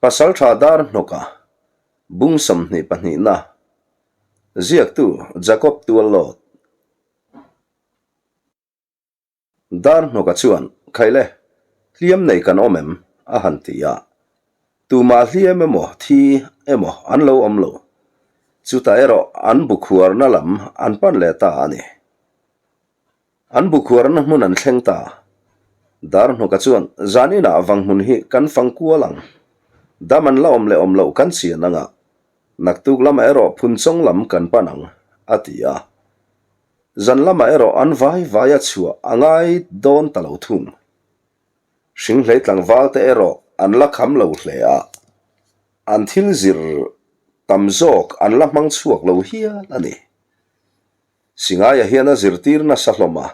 Pasaltha dar hnawka bung 22 na ziaktu Jacob Tuallawt. Dar hnawka chuan, Khaile, hliam nei kan awm em? a han ti a. Tumah hliam emaw thi emaw an lo awm lo. Chutah erawh an bu khuarna lam an pan leh ta a ni. An bu khuarna hmun an thleng ta. Dar hnawka chuan, Zan inah vang hmun hi kan fang kual ang. Dam an la awm leh awm loh kan chian anga, naktuk lamah erawh phunchawng lam kan pan ang, a ti a. Zan lamah erawh an vai vai a chhuah a ngai dawn ta lo thung. Hringhlei tlangval te erawh an la kham lo hle a, an thil zir tam zawk an la hmang chhuak lo hial a ni. Singaia hian a zirtir nasa hlawm a,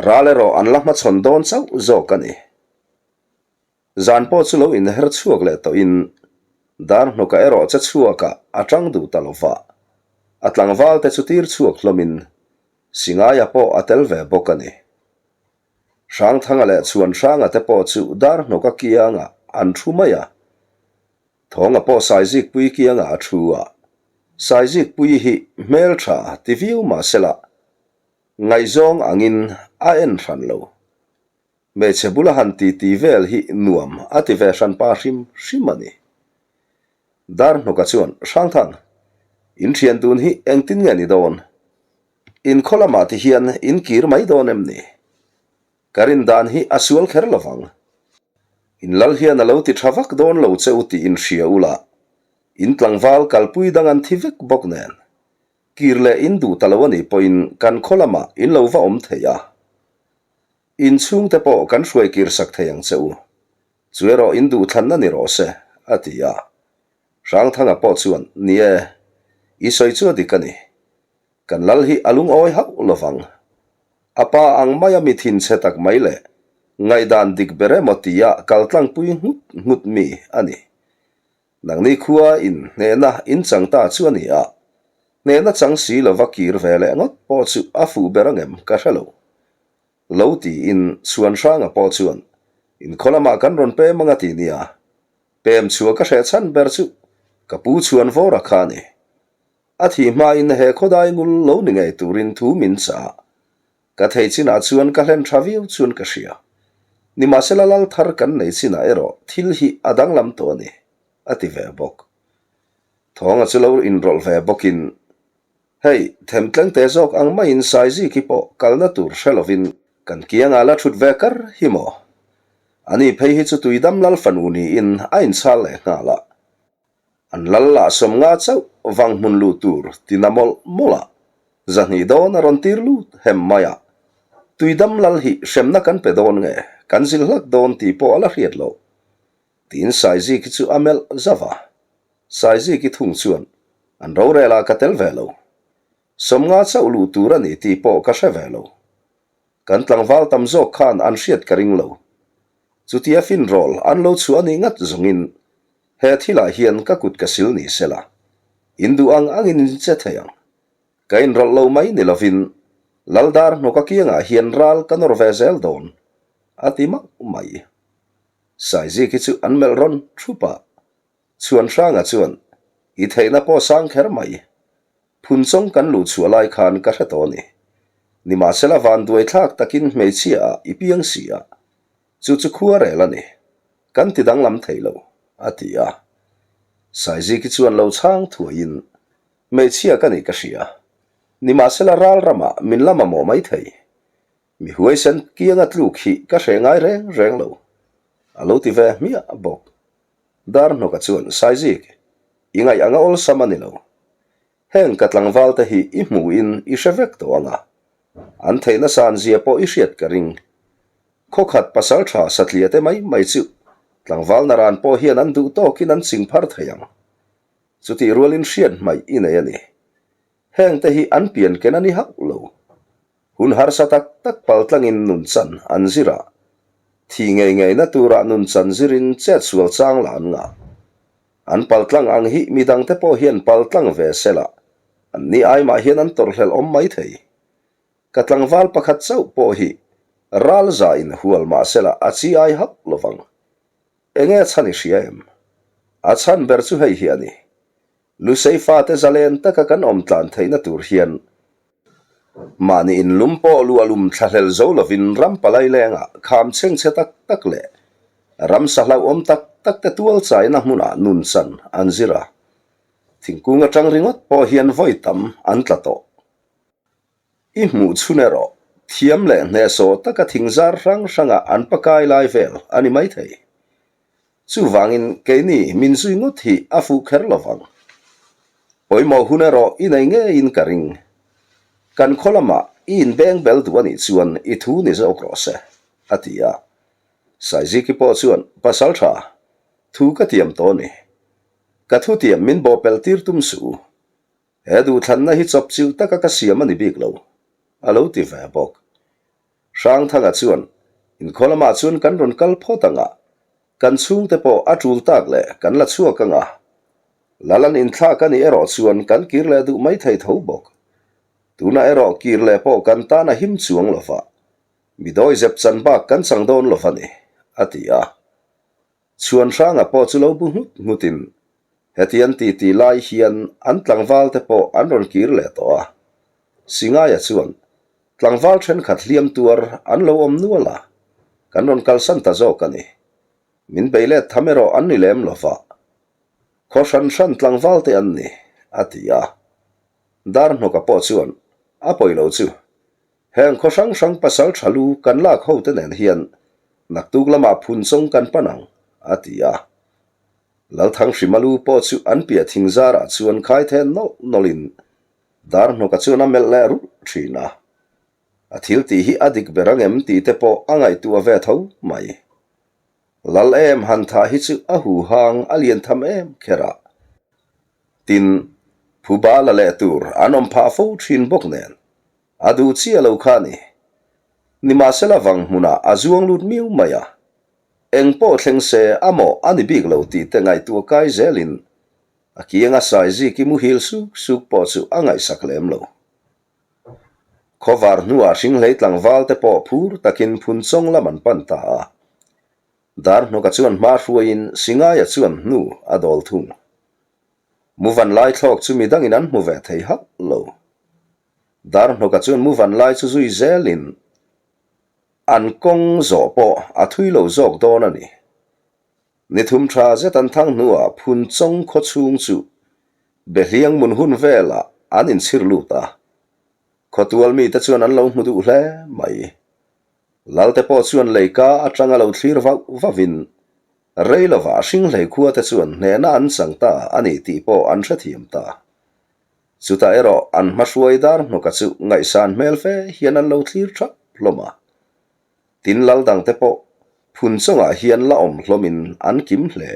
ral erawh an la hmachhawn dawn chauh zawk a ni. Zan pawh chu lo inher chhuak leh tawhin Darhnawka erawh che chhuakah a tang duh ta lo va, a tlangval te chu tir chhuak hlawmin Singaia pawh a tel ve bawk a ni. Hrangthanga leh Chhuanhranga te pawh chu Darhnawka kiangah an thu mai a, Thawnga pawh Saizikpui kiangah a thu a, Saizikpui hi hmeltha ti viau mah sela ngaihzawng angin a en hran lo. Hmeichhe bula han titi vel hi nuam a ti ve hran pa hrim hrim a ni. Darhnawka chuan, Hrangthang, in thian dun hi engtin nge ni dawn? In khaw lamah ti hian in kir mai dawn em ni? Ka rin dan hi a sual kher lovang. In lal hian a lo ti tha vak dawn lo che u tih in hria ula, in tlangval kalpui dang an thi vek bawk nen. Kir leh in duh ta lo a nih pawhin kan khaw lamah in lo va awm thei a. In chhungte pawh kan hruai kir sak thei ang che u. Chu erawh in duhthlanna ni rawh se, a ti a. Hrangthanga pawh chuan, Ni e, i sawi chu a dik a ni. Kan lal hi a lungawi hauh lo vang. A pa ang maia mi thinchhe tak mai leh ngaihdan dik ber emaw tia kaltlangpui nghut nghut mi a ni. Nangni khua in hnehna in chang ta chu a ni a, hnehna chang si lova kir ve leh ngawt pawh chu a fuh ber angem ka hre lo. Lo tiin Chhuanhranga pawh chuan inkhaw lamah kan rawn pem anga ti nia, pem chhuah ka hreh chhan ber chu ka pu Chhuanvawra kha a ni. A thih hmain he khawdai ngul lo ni ngei turin thu min chah a, Ka thei chinah chuan ka hlen tha viau chuan ka hria. Nimahsela lal thar kan nei chinah erawh thil hi a danglam tawh a ni, a ti ve bawk. Thawnga chu lo inrawlh ve bawkin, Hei, themtlengte zawk ang maiin Saiziki pawh kalna tur hre lovin kan kiangah la thut ve kar hi maw? Ani phei hi chu Tuidam lal fanu niin a inchhal leh nghal a. An lal lah 50 chauh vang hmun luh tur ti na mawlh mawlh a, 200 dawn a rawn tir lut hem mai a. Tuidam lal hi hremna kan pe dawn nge, kan zil hlak dawn tih pawh a la hriat loh. Tiin Saiziki chu a melh zauh a. Saiziki thung chuan, An rorel ah ka tel ve lo. 50 chauh luh tur a ni tih pawh ka hre ve lo. Kan tlangval tam zawk khan an hriat ka ring lo. Chutia finrawl an lo chhuah a nih ngat zawngin he thilah hian ka kut ka sil ni sela, in duh ang angin in che thei ang. Ka inrawlh lo mai ni lovin Laldar hnawka kiangah hian ral ka nawr ve zel dawn, a ti mauh mai. Saiziki chu an melh rawn thup a, Chhuanhranga chuan, I theihna pawh sang kher mai. Phunchawng kan luh chhuah lai khan ka hre tawh a ni. Nimahsela vanduai thlak takin hmeichhia ah i piang si a, chu chu khua rel a ni. Kan ti danglam thei lo, a ti a. Saiziki chuan lo chhang thuaiin, Hmeichhia ka nih ka hria. Nimahsela ral ramah min la mamawh mai thei. Mi huaisen kianga tluk hi ka hre ngai reng reng lo, a lo ti ve hmiah bawk. Darhnawka chuan, Saizik, i ngaih anga awlsam a ni lo. Heng ka tlangval te hi i hmuhin i hre vek tawh ang a. An theihna san zia pawh i hriat ka ring. Khawkhat pasal tha satliah te mai mai chu tlangval naran pawh hian an duh tawkin an ching phar thei ang. Chutih rualin hriat hmaih i nei a ni. Heng te hi an pian ken a ni hauh lo. Hun harsa tak tak paltlangin nunchan an zir a, thi ngei ngeina turah nunchan zirin chetsual chang lah an ngah. An paltlang ang hi midangte pawh hian paltlang ve sela, anni aimah hian an tawrhhlelh awm mai thei. Ka tlangval pakhat chauh pawh hi ral za in hual mah sela a chi ai hauh lovang. Enge chhan i hria em? A chhan ber chu hei hi a ni. Lusei fate zalen taka kan awm tlan theihna tur hian mahni inlum pawh luahlum thlahlel zo lovin ram palai lengah kham chhengchhe tak tak leh ramsa hlauhawm tak tak te tual chaina hmunah nun chan an zir a. Thingkung atang ringawt pawh hian vawi tam an tla tawh. I hmuh chhun erawh thiam leh hnehsawh taka thingzar hrang hranga an pakai lai vel a ni maithei. Chuvangin keini min zui ngawt hi a fuh kher lo vang. Pawimawh hun erawh i nei ngeiin ka ring. Kan khaw lamah i inbeng bel duh a nih chuan i thu ni zawk rawh se, a ti a. Saiziki pawh chuan, Pasal tha, thu ka tiam tawh a ni. Ka thutiam min bawhpelh tir tum suh u. He duhthlanna hi chawpchilh taka ka siam a ni bik lo, a lo ti ve bawk. Hrangthanga chuan, Inkhaw lamah chuan kan rawn kal phawt ang a, kan chhungte pawh a tul tak leh kan la chhuak ang a. Lal an inthlak a nih erawh chuan kan kir leh duh mai thei tho bawk. Tunah erawh kir leh pawh kan tan a him chuang lo va, mi dawi zep chan bak kan chang dawn lo va ni, a ti a. Chhuanhranga pawh chu lo bu nghut nghutin heti an titi lai hian an tlangval te pawh an rawn kir leh tawh a. Singaia chuan tlangval thenkhat hliam tuar an lo awm nual a, kan rawn kalsan ta zawk a ni. Min bei let tham erawh an ni lem lo va, khaw hran hran tlangval te an ni, a ti a. Darhnawka pawh chuan a pawi lo chu Heng khaw hrang hrang pasal tha lu kan lak ho te nen hian naktuk lamah phun chawng kan pan ang, a ti a. Lalthanghrima lu pawh chu an piah thing zarah chuan khai then nawlh nawlhin Darhnawka chuan a melh leh rulh thin a. A thil tih hi a dik ber angem tih te pawh a ngaihtuah ve tho mai. Lal em han thah hi chu a huhang a lian tham em kher a. Tin, phuba la leh tur an awm phah fo thin bawk nen A duh chiah lo kha a ni. Nimahsela vang hmunah a zuang lut miau mai a. Eng pawh thleng se a mawh a ni bik lo tih te ngaihtuah kai zelin a kianga Saiziki muhil suk suk pawh chu a ngaihsak lem lo. Khawvar hnuah hringhlei tlangval te pawh phur takin Phunchawng lam an pan ta a. Darhnawka chuan hma hruaiin Singaia chuan hnu a dawl thung. Muvan lai thlawk chu midangin an hmu ve thei hauh lo. Darhnawka chuan muvan lai chu zui zelin an kawng zawh pawh a thui lo zawk dawn a ni. Ni thum tha zet an thang hnuah Phunchawng khaw chhung chu Behliang mun hun velah an inchhir lut a. Khawtual mite chuan an lo hmu duh hle mai. Lalte pawh chuan leika atanga lo thlir vauh vauvin rei lovah hringhlei khuate chuan hnehna an chang ta a ni tih pawh an hrethiam ta. Chutah erawh an hmahruai dar hnawka chu ngaihsan hmel fe hian an lo thlir thap hlawm a. Tin lal dangte pawh phun chungah hian la awm hlawmin an kim hle.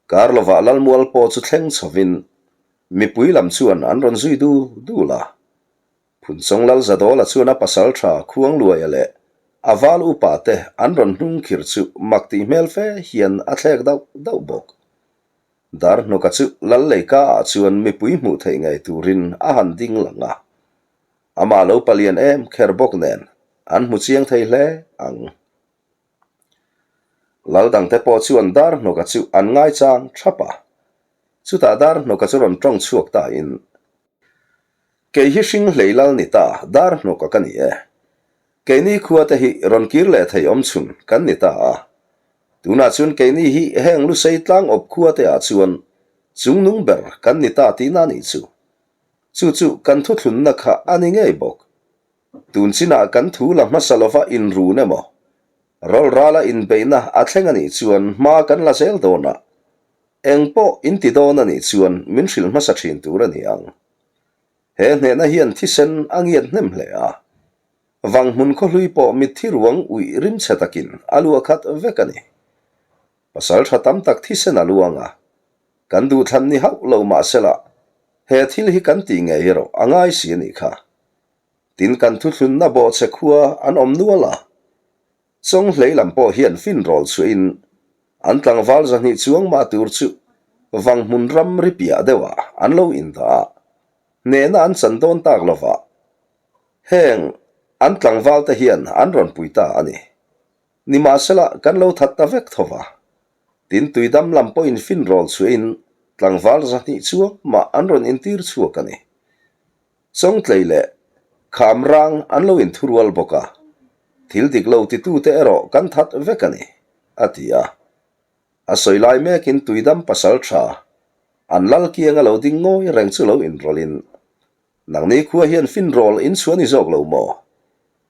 Kar lovah Lalmual pawh chu thleng chhovin mipui lam chuan an rawn zui dul dul a. Phunchawng Lal Zadawla chuan a pasal tha Khuangluaia leh a val upa te an rawn hnung khir chu mak tih hmel fe hian a thlek dauh dauh bawk. Darhnawka chu Lal Leika ah chuan mipui hmuh theih ngei turin a han ding lang a. Amah lo palian em kher bawk nen an hmu chiang thei hle ang. Lal dangte pawh chuan Darhnawka chu an ngaichang thap a. Chutah Darhnawka chu rawn tawng chhuak ta in. Kei hi hring hlei lal ni ta, dar hnawka ka ni e. Keini khua te hi rawn kir leh thei awm chhun kan ni ta a. Tunah chuan keini hi heng Lusei tlang awp khua te ah chuan chungnung ber kan ni ta tihna nih chu. Chu chu kan thuthlunna kha a ni ngei bawk. Tun chinah kan thu la hmasa lova inrun emaw, rawlrala inbeihna a thleng a nih chuan hma kan la zel dawn a. Eng pawh in ti dawn a nih chuan min hrilh hmasa thin tur a ni ang. He hnehna hian thisen a ngiat hnem hle a. Vanghmun khawhlui pawh mitthi ruang uih rimchhe takin a luah khat vek a ni. Pasal tha tam tak thisen a luang a. Kan duhthlan ni hauh lo mahsela he thil hi kan tih ngei erawh a ngai si a nih kha. Tin kan thuthlunna bawhchhe khua an awm nual a. Chawnghlei lam pawh hian fin rawl chhuahin an tlangval zahnih chuang mah tur chu Vanghmun ram ri piah deuhah an lo indah a, hnehna an chan dawn tak lovah heng an tlangval te hian an rawn pui ta a ni. Nimahsela kan lo that ta vek tho va. Tin, Tuidam lam pawhin finrawl chhuahin tlangval 200 chuang mah an rawn intir chhuak a ni. Chawngtlei leh Khamrang an lo inthurual bawk a, thil dik lo titute erawh kan that vek a ni, a ti a. A sawi lai mekin Tuidam pasal tha an lal kianga lo ding ngawi reng chu lo inrawlhin, Nangni khua hian finrawl in chhuah ni zawk lo maw?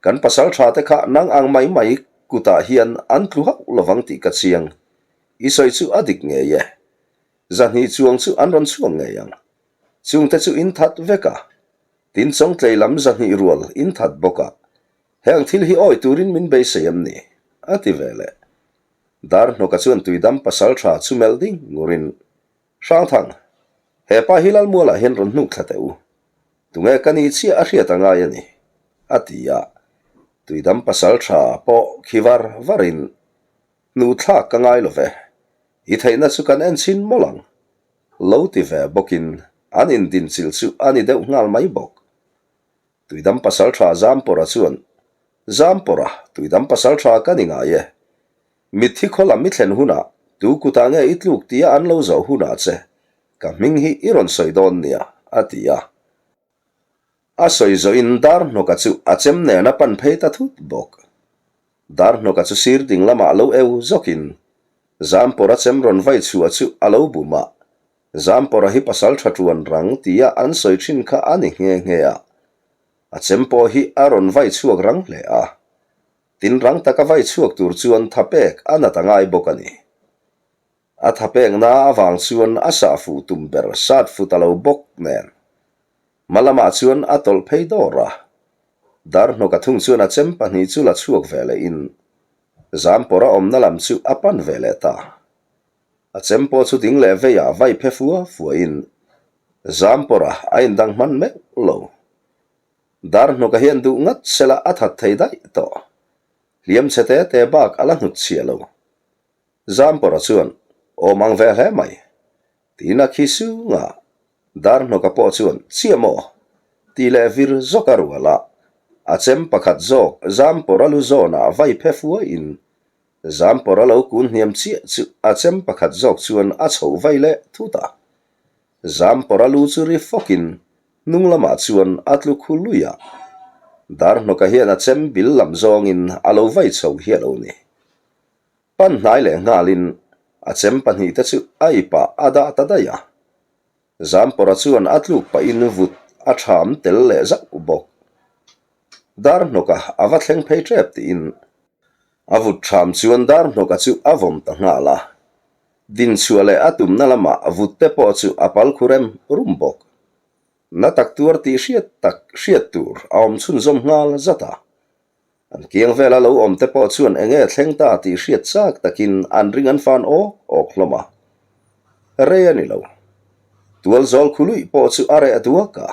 Kan pasal tha te kha nang ang mai mai kutah hian an tlu hauh lovang tih ka chiang. I sawi chu a dik ngei e. 200 chuang chu an rawn chhuak ngei ang. Chungte chu in that vek a. Tin Chawngtlei lam 200 rual in that bawk a. Heng thil hi awi turin min beisei em ni? A ti ve leh. Darhnawka chuan Tuidam pasal tha chu melh ding ngurin Hrangthang, he pa hi Lalmualah hian rawn hnuk thla teh u. Tunge ka ni chiah a hriat a ngai a ni, a ti a. Tuidam pasal tha pawh khi var varin, Hnu thlak ka ngai lo ve, i theihna chu kan en chhin mawlh ang, lo ti ve bawkin an indinchilh chu a ni deuh nghal mai bawk. Tuidam pasal tha Zampawra chuan, Zampawra, tuidam pasal tha ka ni ngai e. Mitthi khaw lam i thlen hunah tu kutah nge i tluk tia an lo zawh hunah che ka hming hi i rawn sawi dawn nia, a ti a. A sawi zawhin Darhnawka chu a chem nen a pan phei ta thut bawk. Darhnawka chu sir ding lamah lo eu zawkin Zampawra chem rawn vai chhuah chu a lo bum a, Zampawra hi pasal tha tuan rang tia an sawi thin kha a ni nghe nghe a, a chem pawh hi a rawn vai chhuak rang hle a. Tin rang taka vai chhuak tur chuan tha pek a nat a ngai bawk a ni. A tha pekna avang chuan a sah fuh tum ber sat fu ta lo bawk nen. Hma lamah chuan a tawlh phei dawr a. Darhnawka thung chuan a chem pahnih chu la chhuak ve lehin Zampawra awmna lam chu a pan ve leh ta. A chem pawh chu ding leh veiah vai phe fua fuahin Zampawra a indang hman meuh lo. Darhnawka hian duh ngat sela a that thei daih tawh. Hliam chhe te te bak a la hnut chhiah lo. Zampawra chuan, Awm ang ve hle mai. Tiin a khi sung a. Darhnawka pawh chuan, Chiah maw? Tih leh vir zawk a rual a. A chem pakhat zawk Zampawra lu zawnah vai phe fuaiin Zampawra lo kun hniam chiah chu a chem pakhat zawk chuan a chhoh vai leh thut a. Zampawra lu chu ri fawkin hnung lamah chuan a tlu khu lui a. Darhnawka hian a chem bil lam zawngin a lo vai chho hi a lo ni. Pan hnai leh nghalin a chem pahnihte chu a ipah a dah ta daih a. Zampawra chuan a tluk pahin vut a ṭham tel leh zauh bawk. Darhnawka a va thleng phei ṭep tiin a vut ṭham chuan Darhnawka chu a vawm ta nghal a. Dinchhuah leh a tumna lamah vut te pawh chu a pal khu rem rum bawk. Na tak tuar tih hriat tak hriat tur a awm chhunzawm nghal zat a. An kiang vela lo awm te pawh chuan eng nge thleng ta tih hriat chak takin an ring an fan awk awk hlawm a. Rei a ni lo. Tual zawl khu luih pawh chu a reh duak a.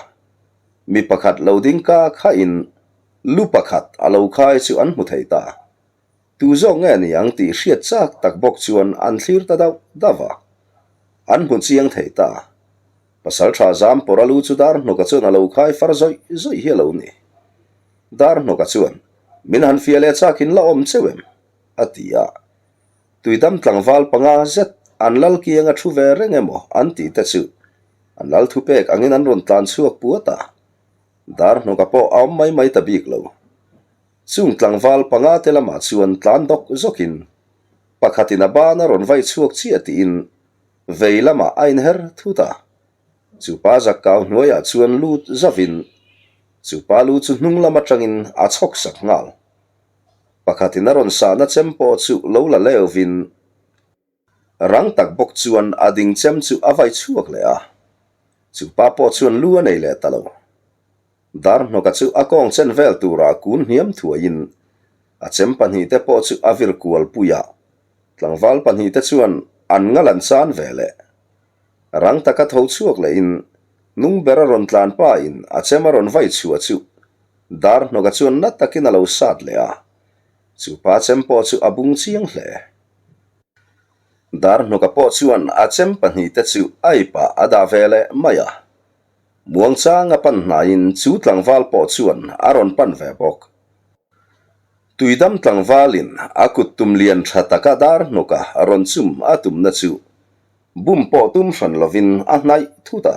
Mi pakhat lo ding ka khahin lu pakhat a lo khai chu an hmu thei ta. Tu zawk nge ni ang tih hriat chak tak bawk chuan an thlir ta dauh dauh a. An hmu chiang thei ta. Pasal tha zam pawr a lu chu dar hnawka chuan a lo khai far zawih zawih hi a lo ni. Dar hnawka chuan, Min han fiah leh chakin la awm cheu em? a ti a. Tuidam tlangval panga zet an lal kianga thu ve reng emaw an tih te chu an lal thupek angin an rawn tlan chhuak puat a. Dar hnawka pawh a awm mai mai ta bik lo. Chung tlangval panga te lamah chuan tlan dawk zawkin pakhatin a ban a rawn vai chhuak chiah tiin vei lamah a inher thut a. Chu pa zakkau hnuaiah chuan lut zavin chu pa lu chu hnung lam atangin a chhawk sak nghal. Pakhatin a rawn sahna chem pawh chu lo la leuvin rang tak bawk chuan a ding chem chu a vai chhuak leh a. Chu pa pawh chuan lu a nei leh ta lo. Darhnawka chu a kawng chen vel turah kun hniam thuaiin a chem pahnihte pawh chu a vir kual pui a, tlangval pahnihte chuan an ngal an chan ve leh. Rang taka tho chhuak lehin hnung ber a rawn tlan pahin a chem a rawn vai chhuah chu Darhnawka chuan na takin a lo sat leh a, chu pa chem pawh chu a bung chiang hle. Darhnawka pawh chuan a chem pahnihte chu a ipah a dah ve leh mai a. Muangchanga pan hnaiin chu tlangval pawh chuan a rawn pan ve bawk. Tuidam tlangvalin a kut tum lian tha taka dar hnawka rawn chum a tumna chu bum pawh tum hran lovin a hnaih thut a.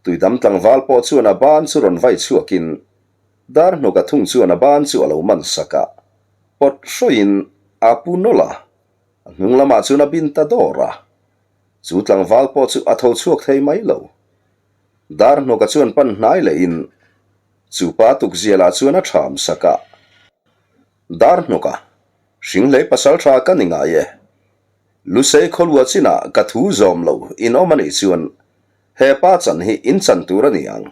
Tuidam tlangval pawh chuan a ban chu rawn vai chhuakin dar hnawka thung chuan a ban chu a lo man sak a, pawt hrawiin a pu nawlh a, a hnung lamah chuan a bin ta dawr a. Chu tlangval pawh chu a tho chhuak thei mai lo. Dar hnawka chuan pan hnai lehin Chu pa tukzialah chuan a ṭham sak a. Dar hnawka, Hringhlei pasal ṭha ka ni ngai e. Lusei khawlua chinah ka thu zawm lo in awm a nih chuan he pa chan hi in chan tur a ni ang.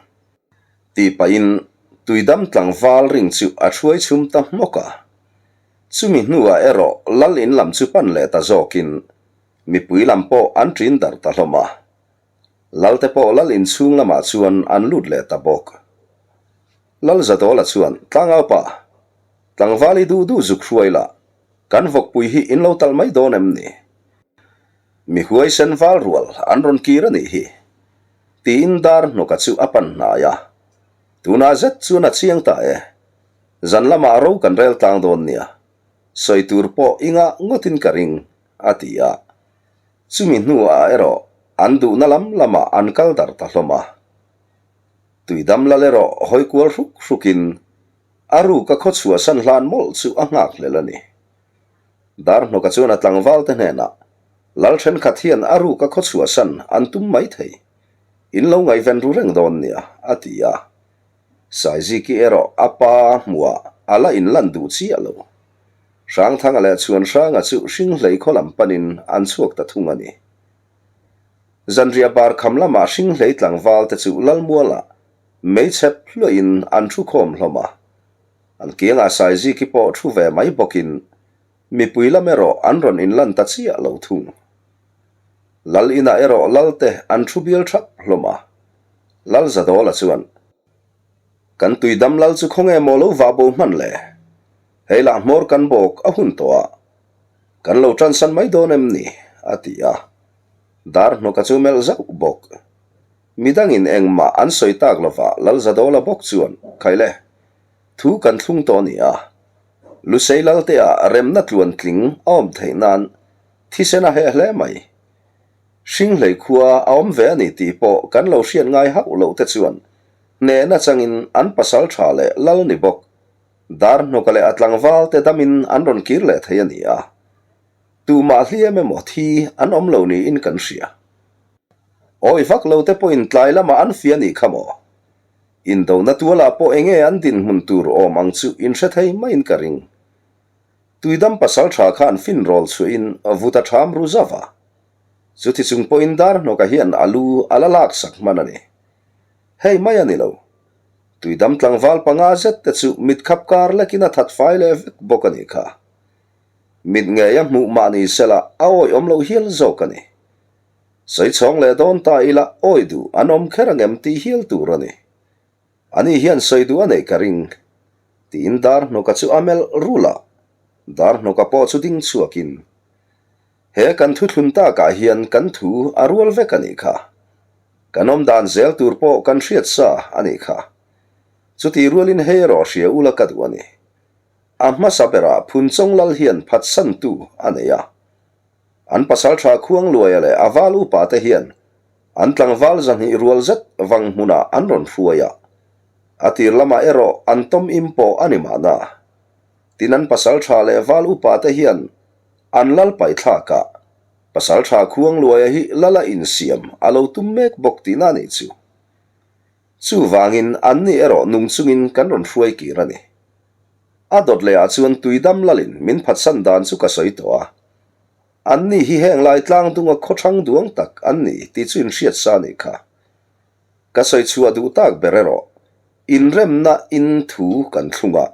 Tih pahin tuidam tlangval ring chu a hruai chhum ta hmawk a. Chumi hnuah erawh lal in lam chu pan leh ta zawkin mipui lam pawh an ṭin darh ta hlawm a. Lalte pawh lal inchhung lamah chuan an lut leh ta bawk. Lal Zadawla chuan, Tlangaupa, tlangval i duh duh zuk hruai la, kan vawkpui hi in lo talh mai dawn em ni? Mi huaisen val rual an rawn kir a nih hi, tiin dar hnawka chu a pan hnai a. Tunah zet chuan a chiang ta e, zan lamah ro kan rel tlang dawn nia, sawi tur pawh i ngah ngawtin ka ring, a ti a. Chumi hnuah erawh an duhna lam lamah an kal darh ta hlawm a. Tuidam lal erawh hawi kual hruk hrukin a ruk a khaw chhuahsan hlan mawlh chu a nghak hlel a ni. Darhnawka chuan a tlangvalte hnenah, Lal thenkhat hian a ruk a khaw chhuahsan an tum mai thei. In lo ngaihven ru reng dawn nia, a ti a. Saiziki erawh a pa hmuhah a la inlan duh chiah lo. Hrangthanga leh Chhuanhranga chu Hringhlei khaw lam panin an chhuak ta thung a ni. Zanriah bar kham lamah Hringhlei tlangval te chu Lalmualah meichhep hluahin an thu khawm hlawm a. An kiangah Saiziki pawh thu ve mai bawkin mipui lam erawh an rawn inlan ta chiah lo thung. Lal inah erawh Lal te an thu bial thap hlawm a. Lal Zadawla chuan, Kan tuidam lal chu khawnge maw lo vah bo hman le? Hei lah hmawr kan bawk a hun tawh a, kan lo ṭansan mai dawn em ni? a ti a. Dar hnawka chu melh zauh bawk. Midangin engmah an sawi tak lova Lalzadawla bawk chuan, Khaile, thu kan thlung tawh a ni a. Lusei Laltea remna tluan tling a awm theih nan thisen a heh hle mai. Hringhlei khua a awm ve a ni tih pawh kan lo hriat ngai hauh loh te chuan hnehna changin an pasal tha leh lal ni bawk. Darhnawka leh a tlangval te damin an rawn kir leh thei a ni a. Tumah hliam emaw thi an awm lo niin kan hria. Awi vak lo te pawhin tlai lamah an fia nih kha maw? Indona tualah pawh enge an dinhmun tur awm ang chu inhre thei maiin ka ring. Tuidam pasal tha khan fin rawl chhuahin vut a ṭham ru zauh a. Chuti chung pawhin Darhnawka hian a lu a la laksak hman a ni. Hei mai a ni lo. Tuidam tlangval panga zet te chu mit khap kar lekin a that fai leh vek bawk a nih kha. Mit ngei a hmuh mah ni sela a awi awm loh hial zawk a ni. Sawi chhawng leh dawn ta ila awi duh an awm kher angem tih hial tur a ni. Ani hian sawi duh a neih ka ring, tiin Darhnawka chu a melh rulh a, Darhnawka pawh chu ding chhuakin, He kan thuthlun takah hian kan thu a rual vek a nih kha. Kan awm dan zel tur pawh kan hriat sa a nih kha. Chutih rualin hei erawh hria ula ka duh a ni. A hmasa berah Phunchawng Lal hian phatsantu a nei a. An pasaltha Khuangluaia leh a val upa te hian an tlangval zahnih rual zet vang hmunah an rawn hruai a, a tir lamah erawh an tawm im pawh a ni mahna. Tin an pasaltha leh val upa te hian an lal paithlakah pasaltha Khuangluaia hi lala insiam a lo tum mek bawk tihna a nih chu. Chuvangin anni erawh nung chungin kan rawn hruai kir a ni. A dawt lehah chuan tuidam lalin min phatsan dan chu ka sawi tawh a. Anni hi heng lai tlang dunga khawthang duang tak an ni tih chu inhriat sa a nih kha. Ka sawi chhuah duh tak ber erawh inremna in thu kan thlung a,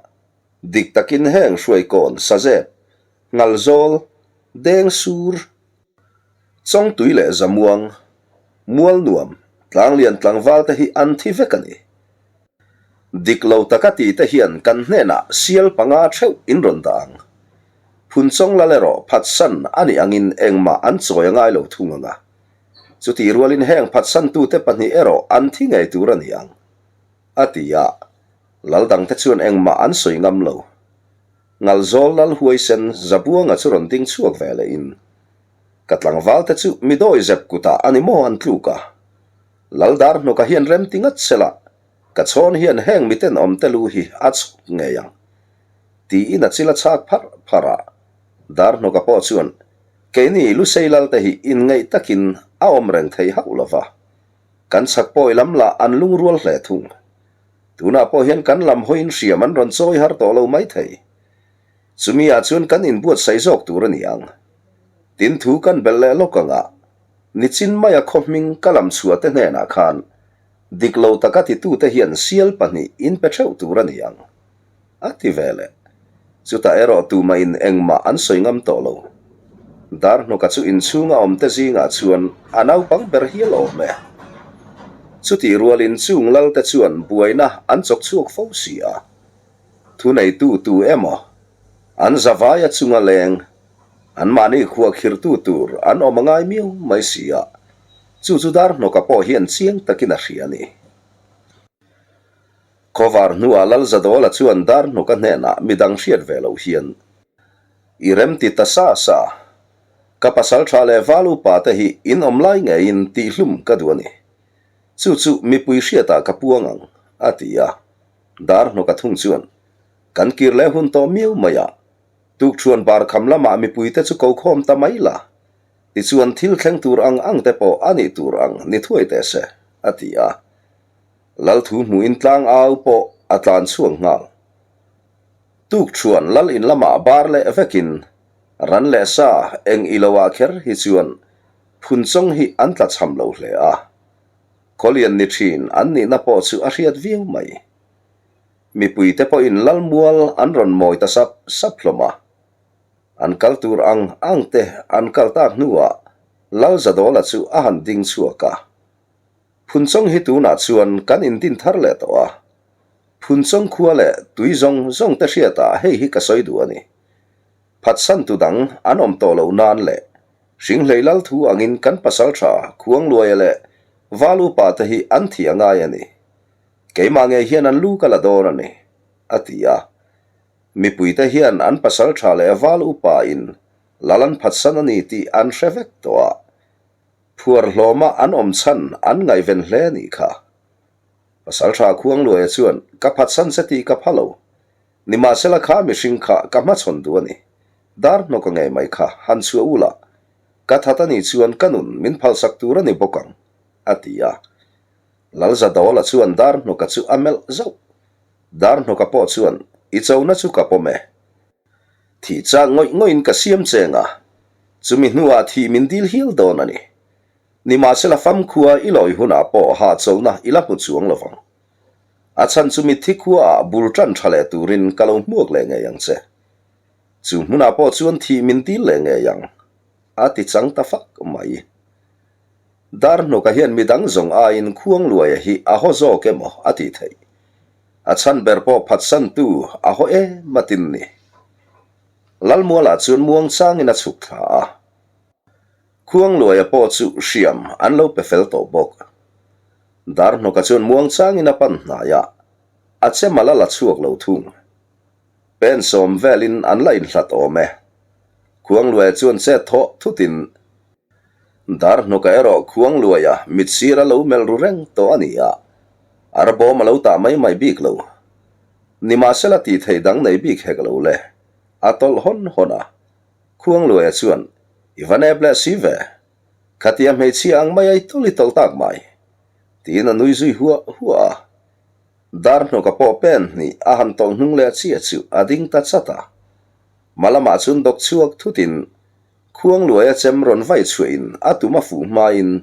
dik takin heng hruaikawn sazep, ngalzawl, dengsur, Chawngtui leh Zamuang, Mualnuam, Tlanglian tlangval te hi an thi vek a ni. Dik lo taka ti te hian kan hnenah sial panga theuh in rawn dah ang. Phunchawng lal erawh phatsan a nih angin engmah an chawi a ngai lo thung ang a. Chutih rualin heng phatsantute pahnih erawh an thi ngei tur a ni ang, a ti a. Lal dangte chuan engmah an sawi ngam lo. Ngalzawl Lal Huaisen Zabuanga chu rawn ding chhuak ve leh in, Ka tlangval te chu mi dawi zep kutah a ni maw an tluk a? Lal Darhnawka hian rem ti ngat sela, ka chhawn hian heng miten awm te lu hi a chhawk ngei ang. Tiin a chil a chhak pharh pharh a. Darhnawka pawh chuan, Keini Lusei Lal te hi inngeih takin a awm reng thei hauh lo va. Kan chhak pawi lam lah an lungrual hle thung. Tunah pawh hian kan lam hawiin hriam an rawn chawi har tawh lo mai thei. Chumi ah chuan kan inbuatsaih zawk tur a ni ang. Tin thu kan belh leh lawk ang a, nichin maia khaw hming ka lam chhuah te hnenah khan dik lo taka titute hian sial pahnih in pe theuh tur a ni ang. A ti ve leh. Chutah erawh tumahin engmah an sawi ngam tawh lo. Darhnawka chu inchhunga awmte zingah chuan a naupang ber hial awm e. Chutih rualin chung lalte chuan buaina an chawk chhuak fo si a. Thuneitu tu emaw, an zavaia chunga leng, anmahni khuahkhirtu tur an awm a ngai miau mai si a. Chu chu Darhnawka pawh hian chiang takin a hria a ni. Khawvar hnuah Lalzadawla chuan Darhnawka hnenah midang hriat ve loh hian, I rem ti ta sa sa, ka pasal tha leh val upa te hi in awm lai ngeiin tihhlum ka duh a ni. Chu chu mipui hriatah ka puang ang, a ti a. Darhnawka thung chuan, Kan kir leh hun tawh miau mai a, tukṭhuan bar kham lamah mipuite chu ko khawm ta mai la, tichuan thil thleng tur ang ang te pawh a nih tur ang ni thuai teh se, a ti a. Lal thu hmuhin tlang au pawh a tlan chhuak nghal. Tukṭhuan lal in lamah bar leh vekin ran leh sa eng i lo ah kher hi chuan phunchawng hi an tla cham lo hle a. Khawlian ni ṭhin an nihna pawh chu a hriat viau mai. Mipuite pawhin lal mual an rawn mawi ta sap sap hlawm a. An kal tur ang ang te an kal tak hnuah Lal Zadawla chu a han ding chhuak a. Phunchawng hi tunah chuan kan indin thar leh tawh a. Phunchawng khua leh tui zawng zawng te hriatah hei hi ka sawi duh a ni. Phatsantu dang an awm tawh loh nan leh Hringhlei lal thu angin kan pasaltha Khuangluaia leh Val upa te hi an thi a ngai a ni. Keimah ngei hian an lu ka la dawn a ni, a ti a. Mipuite hian an pasaltha leh Val upa in lal an phatsan a ni tih an hre vek tawh a. Phuar hlawma an awm chhan an ngaihven hle a nih kha. Pasaltha Khuangluaia chuan, Ka phatsan che tih ka pha lo. Nimahsela kha mihring kha ka hmachhawn duh a ni. Dar hnawka ngei mai kha han chhuah u la, ka that a nih chuan ka nun min phalsak tur a ni bawk ang, a ti a. Lalzadawla chuan dar hnawka chu a melh zauh. Dar hnawka pawh chuan, I chona chu ka pawm e. Thih chak ngawih ngawih in ka siam cheng a, chumi hnuah thih min dil hial dawn a ni. Nimahsela famkhua i lawi hunah pawh hahchawlhna i la hmu chuang lo vang. A chhan chu mitthi khuaah bul tan tha leh turin ka lo hmuak leh ngei ang che. Chu hmunah pawh chuan thih min dil leh ngei ang, a ti chang ta fak mai. Darhnawka hian midang zawng aiin Khuangluaia hi a haw zawk emaw a tih theih. A chhan ber pawh phatsantu a haw em a tin ni. Lalmualah chuan muangchangin a chhuk thla a. Khuangluaia pawh chu hriam an lo pe fel tawh bawk. Darhnawka chuan muangchangin a pan hnai a, a chemal a la chhuak lo thung. Pen sawm velin an la inhlat awm e. Khuangluaia chuan chet thawh thutin Darhnawka erawh Khuangluaia mit sir a lo melh ru reng tawh a ni a, arbawm a lo tah mai mai bik lo. Nimahsela tih theih dang nei bik hek lo le, a tawlh hawn hawn a. Khuangluaia chuan, I va nep leh si ve. Khatia hmeichhia ang mai a i tawlh i tawlh tak mai. Tiin a nui zui huah huah a. Darhnawka pawh pen hnih a han tawlh hnung leh chiah chu a ding ta chat a. Hmalamah chuan dawk chhuak thutin Khuangluaia chem rawn vai chhuahin a tum a fuh hmain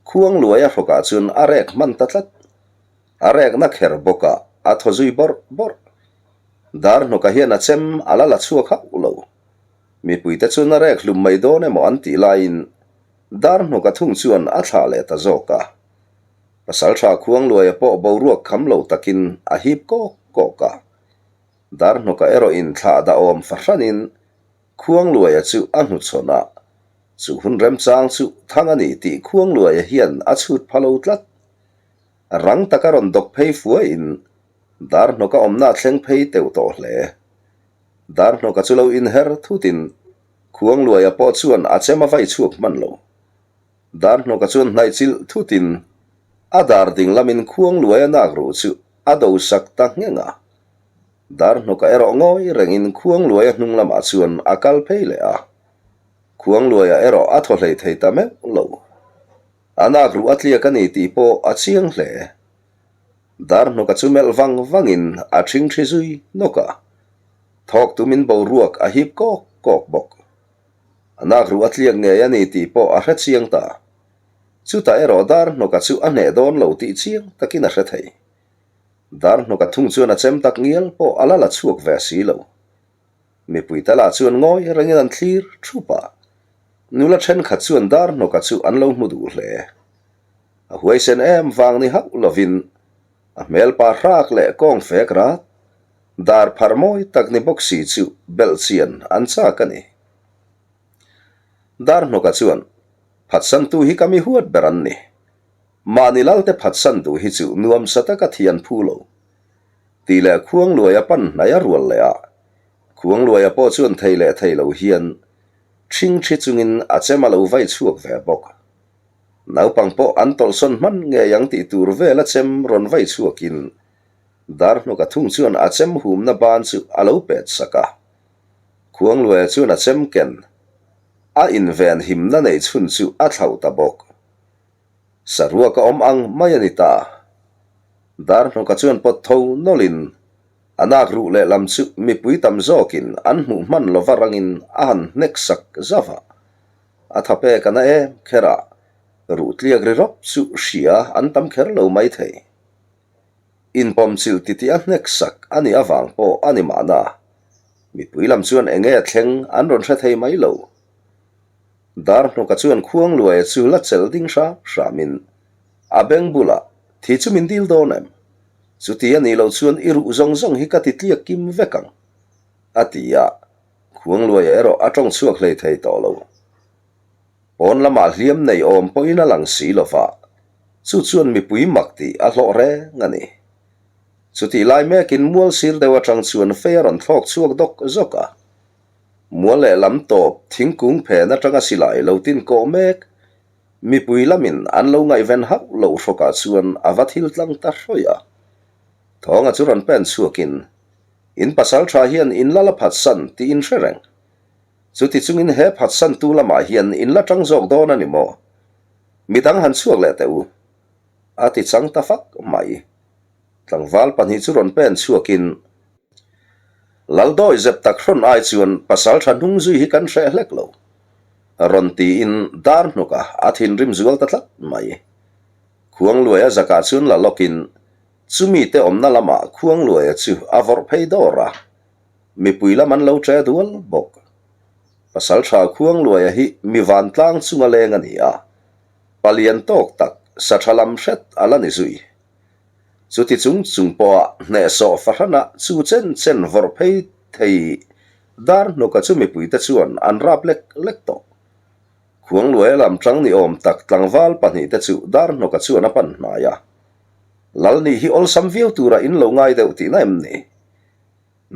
Khuangluaia hrawkah chuan a rek hman ta tlat. A rekna kher bawk a, a thaw zui bawrh bawrh. Darhnawka hian a chem a la la chhuak hauh lo. Mipuite chuan a rek hlum mai dawn emaw an tih laiin Darhnawka thung chuan a thlah leh ta zawk a. Pasaltha Khuangluaia pawh boruak kham lo takin a hip kawk kawk a. Darhnawka erawhin thlah dahawm fahranin Khuangluaia chu a hnuchhawn a, chu hun remchang chu thang a ni tih Khuangluaia hian a chhut pha lo tlat. Rang taka rawn dawk phei fuaiin Darhnawka awmna a thleng phei teuh tawh hle. Darhnawka chu lo inher thutin Khuangluaia pawh chuan a chem a vai chhuak hman lo. Darhnawka chuan hnaih chilh thutin a dar ding lamin Khuangluaia nak ruh chu a do sak ta ngheng a. Darhnawka erawh ngawi rengin Khuangluaia hnung lamah chuan a kal phei leh a. Khuangluaia erawh a thaw hlei thei ta meuh lo. A nak ruh a tliak a ni tih pawh a chiang hle. Darhnawka chu melh vang vangin a ṭhingṭhi zui nawk a. Thawk tumin boruak a hip kawk kawk bawk. A nak ruh a tliak ngei a ni tih pawh a hre chiang ta. Chutah erawh Darhnawka chu a hneh dawn lo tih chiang takin a hre thei. Darhnawka thung chuan a chem tak ngial pawh a la la chhuak ve si lo. Mipui te lah chuan ngawi rengin an thlir thup a. Nula thenkhat chuan Darhnawka chu an lo hmu duh hle. A huaisen em vang ni hauh lovin a hmelpa hrak leh kawng fek rat, dar phar mawi tak ni bawk si chu belh chian an chak a ni. Darhnawka chuan, Phatsantu hi ka mi huat ber an ni. Mahni lalte phatsan duh hi chu nuamsa taka thian phu lo. Tih leh Khuangluaia pan hnai a rual leh a. Khuangluaia pawh chuan thei leh thei lo hian ṭhingṭhi chungin a chem a lo vai chhuak ve bawk. Naupang pawh an tawlhsawn hman ngei ang tih tur vel a chem rawn vai chhuakin Darhnawka thung chuan a chem humna ban chu a lo pet sak a. Khuangluaia chuan a chem ken a inven himna neih chhun chu a thlauh ta bawk. Saruak a awm ang mai a ni ta. Darhnawka chuan pawt tho nawlhin a nak ruh lehlam chu mipui tam zawkin an hmuh hman lova rangin a han hnek sak zauh a. A tha pek a na em kher a, ruh tliak ri rawp chu hria an tam kher lo mai thei. Inpawm chilh titih a hnek sak a nih avang pawh a ni mahna, mipui lam chuan eng nge thleng an rawn hre thei mai lo. Darhnawka chuan Khuangluaia chu la chelh ding hram hramin a beng bulah, Thi chu min dil dawn em? Chuti a nih loh chuan i ruh zawng zawng hi ka ti tliak kim vek ang, a ti a. Khuangluaia erawh a tawng chhuak hlei thei tawh lo. Pawn lamah hliam nei awm pawhin a lang si lo va, chu chuan mipui mak tih a hlawh reng a ni. Chutih lai mekin mual sir deuh atang chuan fei a rawn thlawk chhuak dawk zawk a. Mual leh lam tawp thingkung phen atanga silai lo tin kawh mek, mipui lamin an lo ngaihven hauh loh hrawkah chuan a va thil tlang ta hrawih a. Thawnga chu rawn pen chhuakin In pasal tha hian in la la phatsan tih in hre reng. Chuti chungin he phatsantu lamah hian in la tang zawk dawn a ni maw? Midang han chhuak leh teh u. A ti chang ta fak mai. Tlangval pahnih chu rawn pen chhuakin, Laldawi zep tak hrawn ai chuan pasal tha hnung zui hi kan hreh hlek lo. Rawn tiin dar hnuk a, a thinrim zual ta tlat mai. Khuangluaia zakah chuan la lawkin, Chumi te awmna lamah Khuangluaia chu a vawrh phei dawr a, mipui lam an lo ṭe dual bawk. Pasalṭha Khuangluaia hi mi vantlang chunga leng a ni a, palian tawk tak sa ṭha lam hret a la ni zui. Chuti chung chung pawha hnehsawh fahrana chu chen chen vawrh phei thei dar hnawka chu mipuite chuan an rap lek lek tawh. Khuangluaia lam ṭang ni awm tak tlangval pahnihte chu dar hnawka chuan a pan hnai a. Lal nih hi awlsam viau tura in lo ngai deuh tihna em ni?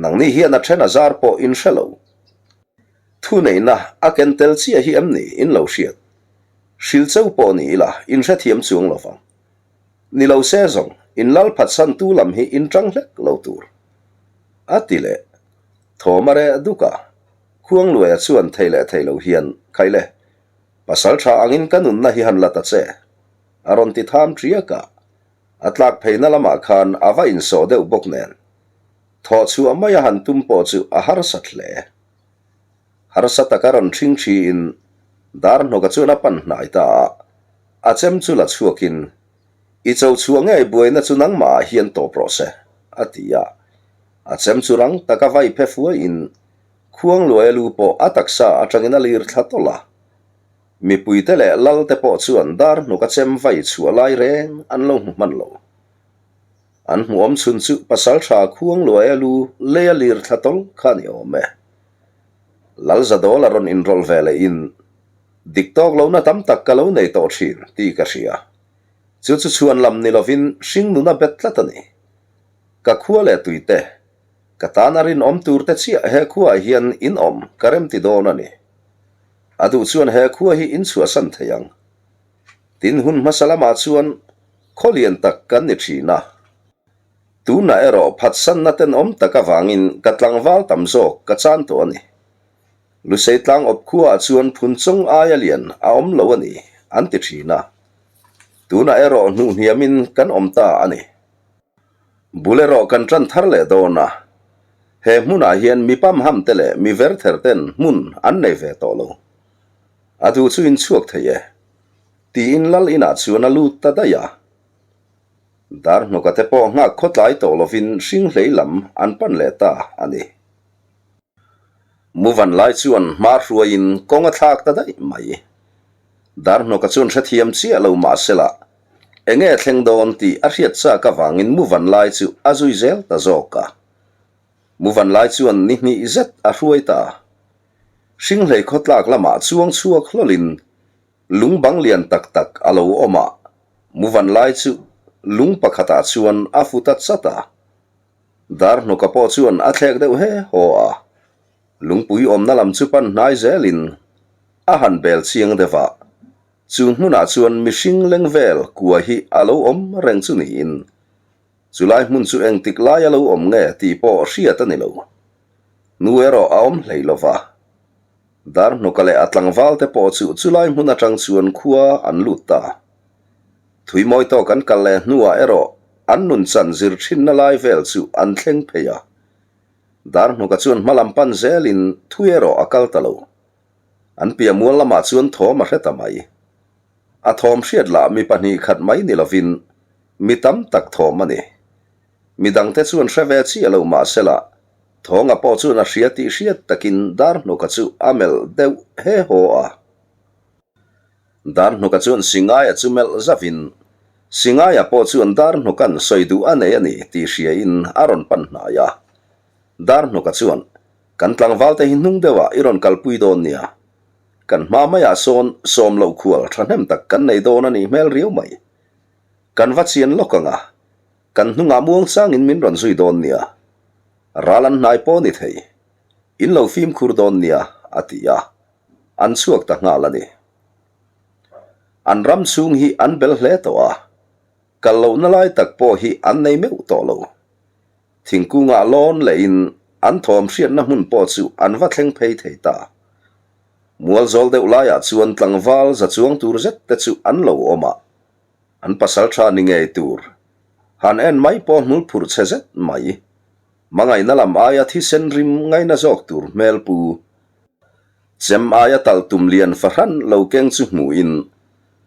Nangni hian a then a zar pawh in hre lo. Thuneihna a ken tel chiah hi em ni in lo hriat? Hril cheu pawh ni ila in hrethiam chuang lo vang. Ni lo se zawng, in lal phatsantu lam hi in tang hlek lo tur. A ti leh. Thawm a reh duk a. Khuangluaia chuan thei leh thei lo hian, Khaile, pasal tha angin ka nunna hi han la ta che. A rawn ti tham ṭiak a, a tlak pheina lamah khan a va insawh deuh bawk nen, thawh chhuah mai a han tum pawh chu a harsat hle. Harsa taka rawn ṭhing ṭhiin Darhnawka chuan a pan hnai ta a, a chem chu la chhuakin, I cho chhuah ngei buaina chu nangmahah hian tawp rawh se, a ti a. A chem chu rang taka vai phe fuaiin Khuangluaia lu pawh a taksa aṭangin a lir thla tawlh a. Mipuite leh Lalte pawh chuan dar hnuk a chem vai chhuah lai reng an lo hmu hman lo. An hmuh awm chhun chu Pasalṭha Khuangluaia lu leia lir thla tawl kha a ni awm e. Lal Zadawla rawn inrawlh ve lehin, Dik tawk lohna tam tak ka lo nei tawh ṭhin tih ka hria. Chu chu chhuan lam ni lovin hringnun a bet tlat a ni. Ka khua leh tuite. Ka tana rinawm tur te chiah he khuaah hian in awm ka remti dawn a ni. A duh chuan he khua hi in chhuahsan thei ang. Tin hun hmasa lamah chuan khaw lian tak kan ni thin a. Tunah erawh phatsanna tenawm tak avangin ka tlangval tam zawk ka chan tawh a ni. Lusei tlang awp khuaah chuan phun chawng aia lian a awm lo a ni, an ti thin a. Tunah erawh hnuhhniamin kan awm ta a ni. Bul erawh kan tan thar leh dawn a, he hmunah hian mi pamham te leh mi verther ten hmun an nei ve tawh lo. A duh chu in chhuak thei e, tiin lal inah chuan a lut ta daih a. Darhnawka te pawh nghak khawtlai tawh lovin hring hlei lam an pan leh ta a ni. Muvan lai chuan hma hruaiin kawng a thlak ta daih mai. Darhnawka chuan hrethiam chiah lo mahsela enge thleng dawn tih a hriat chak avangin Muvan lai chu a zui zel ta zawk a. Muvan lai chuan ni hnih zet a hruai ta. Hringhlei khawtlak lamah chuang chhuak hlawlin lung bang lian tak tak a lo awm a, Muvan lai chu lung pakhatah chuan a fu ta chat a. Darhnawka pawh chuan a thlek deuh he haw a, lungpui awmna lam chu pan hnai zelin a han bel chiang deuh a, chu hmunah chuan mihring leng vel kua hi a lo awm reng chu niin chulai hmun chu engtik lai a lo awm nge tih pawh hriat a ni lo. Nu erawh a awm hlei lo va, Darhnawka leh a tlangval te pawh chu chulai hmun atang chuan khua an lut ta. Thui mawi tawk an kal leh hnuah erawh an nun chan zir thinna lai vel chu an thleng phei a. Darhnawka chuan hma lam pan zelin thui erawh a kal ta lo. An piah mual lamah chuan thawm a hre ta mai. A thawm hriat lah mi pahnih khat mai ni lovin mi tam tak thawm a ni. Mi dangte chuan hre ve chiah lo mahsela Thawnga pawh chuan a hria tih hriat takin Darhnawka chu a melh deuh he haw a. Darhnawka chuan Singaia chu melh zavin, Singaia pawh chuan Darhnawka'n sawi duh a nei a ni tih hriain a rawn pan hnai a. Darhnawka chuan, Kan tlangvalte hi hnung deuhah i rawn kalpui dawn nia. Kan hma maiah sawn sawm loh khual thahnem tak kan nei dawn a nih hmel riau mai. Kan va chian lawk ang a, kan hnungah muangchangin min rawn zui dawn nia. Ral an hnai pawh ni thei. In lo fimkhur dawn nia, a ti a. An chhuak ta nghal a ni. An ram chhung hi an bel hle tawh a, kal lohna lai tak pawh hi an nei meuh tawh lo. Thingkungah lawn lehin an thawm hriatna hmun pawh chu an va thleng phei thei ta. Mual zawl deuh laiah chuan tlangval za chuang tur zet te chu an lo awm a, an pasal tha ni ngei tur han en mai pawh hmul phurh chhe zet mai. Hmangaihna lam aia thisen rim ngaina zawk tur hmel pu Chem aia talh tum lian fahran lo keng chu hmuhin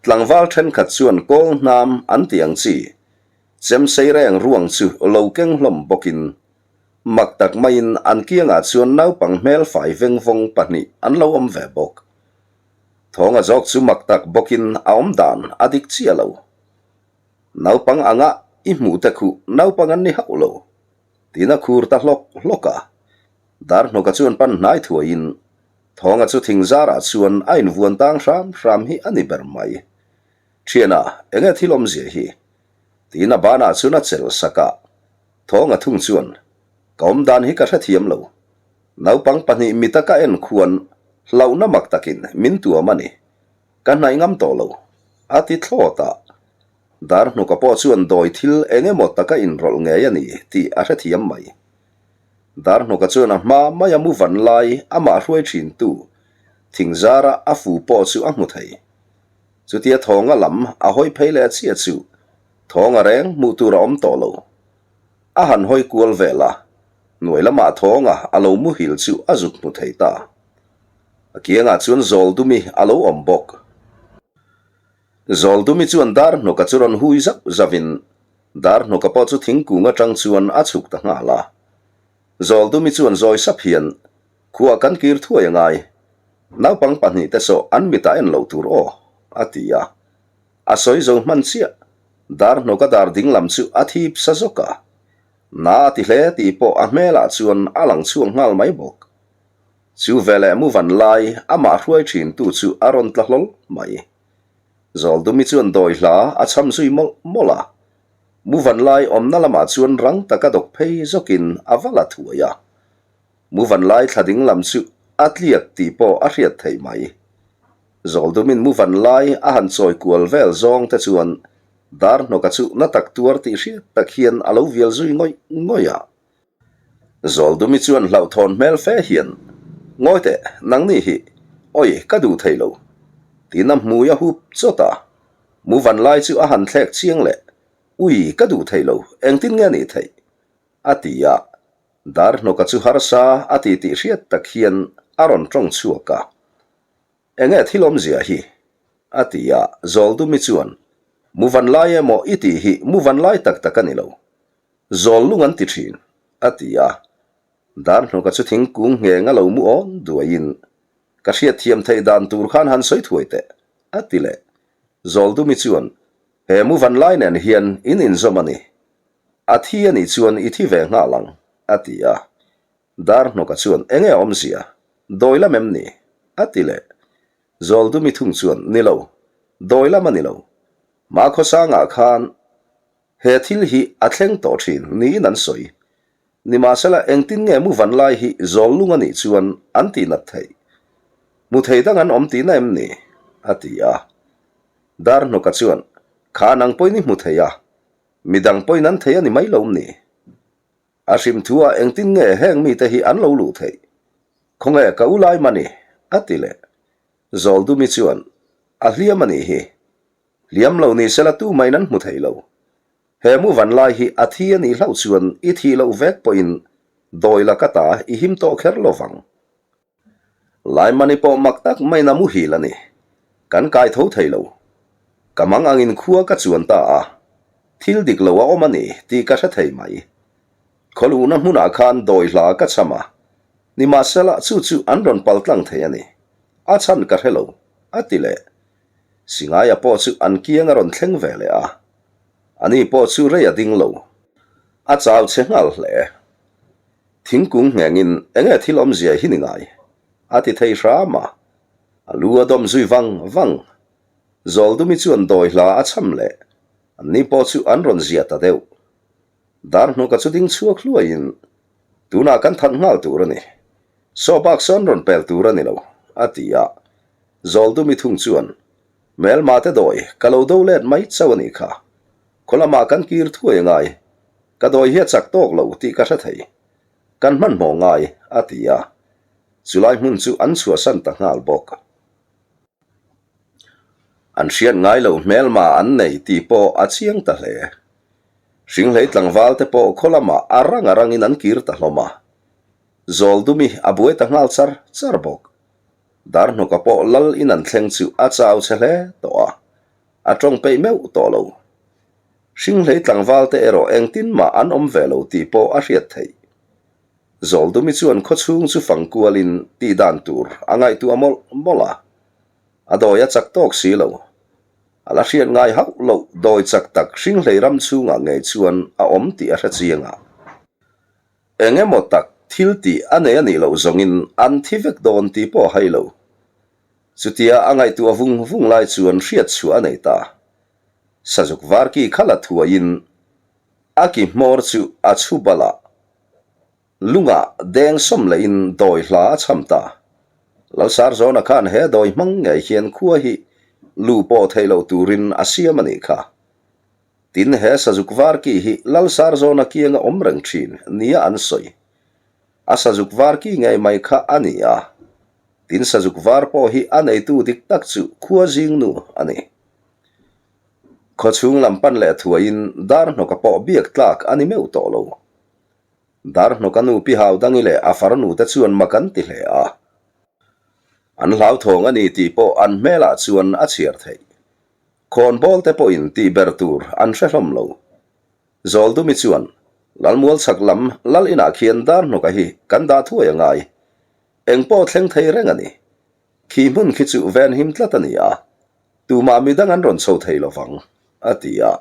tlangval thenkhat chuan kawl hnam an ti ang chi chem sei reng ruang chu lo keng hlawm bawkin mak tak maiin an kiangah chuan naupang hmel fai veng vawng pahnih an lo awm ve bawk. Thawnga zawk chu mak tak bawkin a awm dan a dik chiah lo. Naupang anga i hmuh te khuh naupang an ni hauh lo tiin a khur ta hlawk hlawk a. Darhnawka chuan pan hnai thuaiin Thawnga chu thing zarah chuan a invuan tang hram hram hi a ni ber mai. Thiana, enge thil awmzia hi? Tiin a banah chuan a chelh sak a. Thawnga thung chuan, Ka awm dan hi ka hrethiam lo. Naupang pahnih mita ka en khuan hlauhna mak takin min tuam a ni. Ka hnaih ngam tawh lo, a ti thlawt a. Darhnawka pawh chuan dawi thil eng emaw taka inrawlh ngei a ni tih a hrethiam mai. Darhnawka chuan a hma maia mu van lai amah hruai thintu thing zara a fu pawh chu a hmu thei. Chutia thawnga lam a hawi phei leh chiah chu thawnga reng hmuh tur a awm tawh lo. A han hawi kual vel a, hnuai lamah thawnga a lo muhil chu a zuk hmu thei ta. A kiangah chuan Zawldumi a lo awm bawk. Zawldumi chuan Darhnawka chu rawn hui zauh zauhin Darhnawka pawh chu thingkung atang chuan a chhuk ta nghal a. Zawldumi chuan zawi sap hian, Khuah kan kir thuai a ngai. Naupang pahnih te saw an mitah en loh tur aw, a ti a. A sawi zo hman chiah. Darhnawka dar ding lam chu a thip sa zawk a. Na a ti hle tih pawh a hmelah chuan a lang chhuak nghal mai bawk. Chu veleh mu van lai amah hruai thintu chu a rawn tla hlawl mai. Zawldumi chuan dawi hla a cham zui mawlh mawlh a. Muvan lai awmna lamah chuan rang taka dawk phei zawkin a va la thuai a. Muvan lai thla ding lam chu a tliak tih pawh a hriat theih mai. Zawldumin muvan lai a han chawi kual vel zawng te chuan Darhnawka chu na tak tuar tih hriat tak hian a lo vial zui ngawih ngawih a. Zawldumi chuan hlauhthawn hmel fe hian, Ngawi teh, nangni hi, awi, ka duh thei lo. Tiin a hmui a hup chawt a. Muvan lai chu a han thlek chiang leh, Ui, ka duh thei lo, engtin nge nih theih? a ti a. Darhnawka chu harsa a ti tih hriat tak hian a rawn tawng chhuak a. Enge thil awmzia hi? a ti a, Zawldumi chuan, Muvan lai emaw i tih hi muvan lai tak tak a ni lo. Zawl lung an ti thin, a ti a. Darhnawka chu thingkung ngheng a lo mu awn duaiin, Ka hriatthiam theih dan tur khan han sawi thuai teh, a ti leh. Zawldumi chuan, He mu van lai nen hian in inzawm a ni. A thi a nih chuan i thi ve nghal ang, a ti a. Darhnawka chuan, Enge awmzia? Dawi lam em ni? a ti leh. Zawldumi thung chuan, Ni lo, dawi lam a ni lo. Hmakhawsangah khan He thil hi a thleng tawh thin niin an sawi. Nimahsela engtin nge mu van lai hi zawl lung a nih chuan an tih nat theih? Mu thei dang an awm tihna em ni? a ti a. Darhnawka chuan, Kha nang pawhin i hmu thei a, midang pawhin an thei a ni mai lo ni? A hrim thu ah engtin nge heng mite hi an lo luh theih? Khawnge ka u lai mani? a ti leh. Zawldumi chuan, A hliam a nih hi. Hliam lo ni sela tu main an hmu thei lo. He mu van lai hi a thi a nih hlauh chuan i thih loh vek pawhin dawi la ka ta i him tawh kher lo vang. Laimani pawh mak tak maiin a muhil a ni. Kan kai tho thei lo. Ka mang angin khua ka chuan ta a, thil dik lo a awm a ni tih ka hre thei mai. Khawluhna hmunah khan dawi hla ka cham a, nimahsela chu chu an rawn pal tlang thei a ni. A chhan ka hre lo, a ti leh. Singaia pawh chu an kiang a rawn thleng ve leh a, ani pawh chu rei a ding lo. A chau che nghal hle. Thingkung nghengin enge thil awmzia hi ni ngai? a ti thei hram a, a lu a dawm zui vang vang. Zawldumi chuan dawi hla a cham leh, anni pawh chu an rawn zia ta deuh. Darhnuka chu ding chhuak hluaiin, Tunah kan that nghal tur a ni. Saw bak sawn rawn pel tur a ni lo, a ti a. Zawldumi thung chuan, Hmelma te dawi, ka lo do let mai chauh a nih kha. Khaw lamah kan kir thuai a ngai. Ka dawi hi a chak tawk lo tih ka hre thei. Kan hmanhmawh ngai, a ti a. Chulai hmun chu an chhuahsan ta nghal bawk. An hriat ngai lo hmelma an nei tih pawh a chiang ta hle. Hringhlei tlangval te pawh khaw lamah a rang a rangin an kir ta hlawm a. Zawldumi a buai ta nghal char char bawk. Darhnawka pawh lal in an thleng chu a chau che hle tawh a, a tawng peih meuh tawh lo. Hringhlei tlangval te erawh engtin mah an awm ve lo tih pawh a hriat theih. Zawldumi chuan khawchhung chu fang kualin tih dan tur a ngaihtuah mawlh mawlh a, a dawi a chak tawk si lo. A la hriat ngai hauh loh dawi chak tak Hringhlei ram chhungah ngei chuan a awm tih a hre chiang a. Eng emaw tak thil tih a nei a nih loh zawngin an thi vek dawn tih pawh a hai lo. Chutia a ngaihtuah vung vung lai chuan hriat chhuah a nei ta. Sazuk varki kha la thuaiin a ki hmawr chu a chhu bal a, lungah deng sawm lehin dawi hla a cham ta. Lalsarzawna khan he dawi hmang ngei hian khua hi lu pawh theih loh turin a siam a nih kha. Tin, he sazuk var ki hi Lalsarzawna kianga awm reng thin nia an sawi. A sazuk var ki ngei mai kha a ni a. Tin, sazuk var pawh hi a neitu dik tak chu khua zingnu a ni. Khawchhung lam pan leh thuaiin Darhnawka pawh biak tlak a ni meuh tawh lo. Darhnawka nu Pi Haudangi leh a farnu te chuan mak an ti hle a. An hlauthawng a ni tih pawh an hmelah chuan a chhiar theih. Khawnbawl te pawhin tih ber tur an hre hlawm lo. Zawldumi chuan, Lalmual chhak lam lal inah khian Darhnawka hi kan dah thuai a ngai. Eng pawh thleng thei reng a ni. Khi hmun khi chu venhim tlat a ni a, tumah midang an rawn chho thei lo vang, a ti a.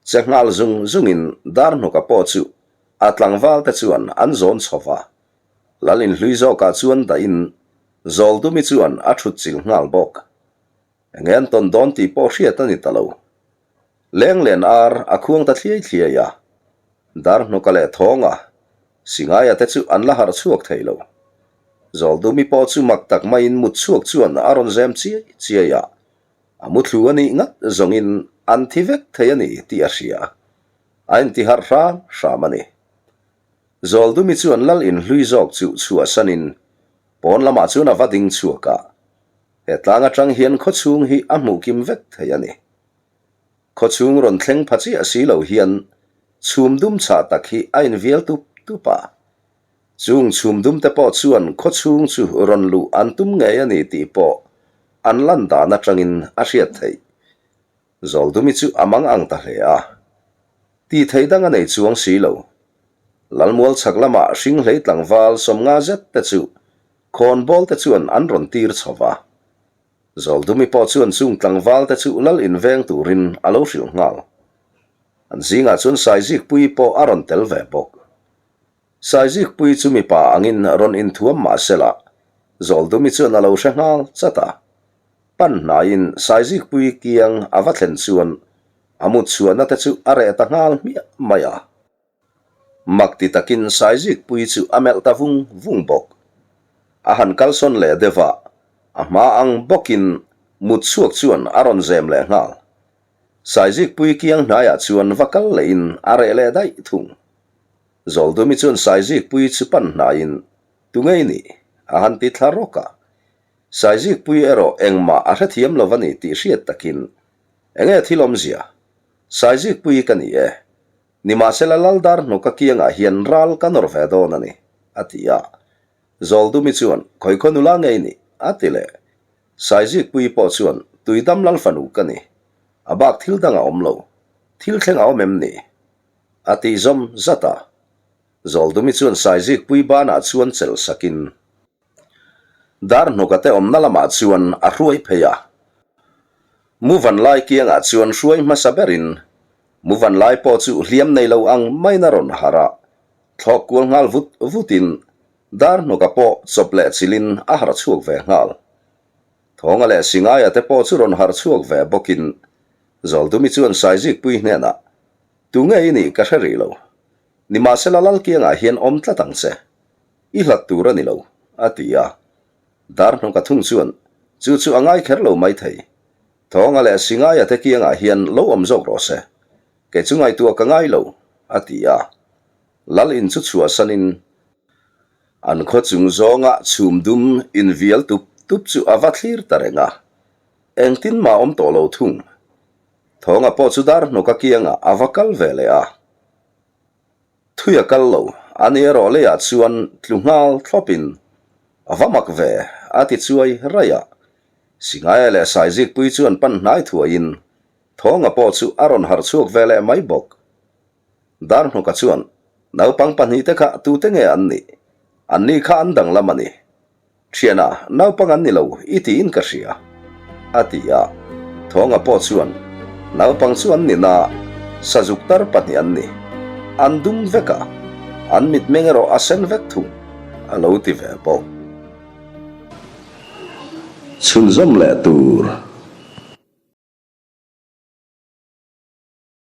Che nghal zung zungin Darhnawka pawh chu a tlangval te chuan an zawn chho va. Lal inhlui zawkah chuan dahin Zawldumi chuan a thut chilh nghal bawk. Enge an tawn dawn tih pawh hriat a ni ta lo. Lenglen ar a khuang ta thliai thliai a, Darhnawka leh Thawnga, Singaia te chu an la harh chhuak thei lo. Zawldumi pawh chu mak tak maiin mut chhuak chuan a rawn zem chiai chiai a, a muthlu a nih ngat zawngin an thi vek thei a ni tih a hria. A inti harh hram hram a ni. Zawldumi chuan lal inhlui zawk chu chhuahsanin pawn lamah chuan a va ding chhuak a, he tlang atang hian khawchhung hi a hmuh kim vek thei a ni. Khawchhung rawn thleng pha chiah si lo hian chhum dum chhah tak hi a invial tup tup a. Chung chhum dum te pawh chuan khawchhung chu rawn luh an tum ngei a ni tih pawh an lan dan atangin a hriat theih. Zawldumi chu a mang ang ta hle a. Tih theih dang a nei chuang si lo. Lalmual chhak lamah hringhlei tlangval sawmnga zet te chu khawnbawl te chuan an rawn tir chho va. Zawldumi pawh chuan chung tlangval te chu lal inveng turin a lo hrilh nghal. An zingah chuan Saizikpuii pawh a rawn tel ve bawk. Saizikpuii chu mipa angin rawn inthuam mah sela, Zawldumi chuan a lo hre nghal chat a. Pan hnaiin Saizikpuii kiang a va thlen chuan a mut chhuahna te chu a reh ta nghal hmiah mai a. Mak ti takin Saizikpuii chu a melh ta vung vung bawk. A han kalsawn leh deuh a, a hma ang bawkin mut chhuak chuan a rawn zem leh nghal. Saizikpuii kiang hnaiah chuan va kal lehin a reh leh daih thung. Zawldumi chuan Saizikpuii chu pan hnaiin, Tu ngei nih? a han ti thla rawk a. Saizikpuii erawh engmah a hrethiam lo a ni tih hriat takin, Enge thil awmzia? Saizikpuii ka ni e. Nimahsela Laldar hnawka kiangah hian ral ka nawr ve dawn a ni, a ti a. Zawldumi chuan, Khawikhaw nula ngei ni, a ti leh. Saizikpuii pawh chuan, Tuidam Lal fanu ka ni. A bak thil dang a awm lo. Thil thleng a awm em ni? A tih zawm zat a. Zawldumi chuan Saizikpuii banah chuan chelh sakin. Dar hnawka te awmna lamah chuan a hruai phei a. Muvan lai kiangah chuan hruai hmasa berin Muvan lai pawh chu hliam nei lo ang maiin a rawn harh a, thlawk kual nghal vut vutin dar hnawka pawh chawp leh chilhin a harh chhuak ve nghal. Thawnga leh Singaia te pawh chu rawn harh chhuak ve bawkin Zawldumi chuan Saizikpui hnenah, Tu nge i nih ka hre rih lo. Nimahsela lal kiangah hian awm tlat ang che. I hlat tur a ni lo, a ti a. Darhnawka thung chuan, Chu chu a ngai kher lo maithei. Thawnga leh Singaia te kiangah hian lo awm zawk rawh se. Kei chu ngaihtuah ka ngai lo, a ti a. Lal in chu chhuahsanin an khaw chung zawnga chhum dum invial tup tup chu a va thlir ta reng a. Engtin mah awm tawh lo thung. Thawnga pawh chu Darhnawka kiangah a va kal ve leh a. Thui a kal lo, a ni erawh leiah chuan tlu nghal thlawpin a va mak ve, a ti chuai raih a. Singaia leh Saizikpui chuan pan hnai thuaiin Thawnga pawh chu a rawn harh chhuak ve leh mai bawk. Darhnawka chuan, Naupang pahnihte kha tute nge an nih? Anni kha an danglam a ni. Thiana, naupang an ni lo i tiin ka hria, a ti a. Thawnga pawh chuan, Naupang chu an ni na, sazuk tar pahnih an ni. An dum vek a, an mitmeng erawh a sen vek thung, a lo ti ve bawk. Chhunzawm leh tur.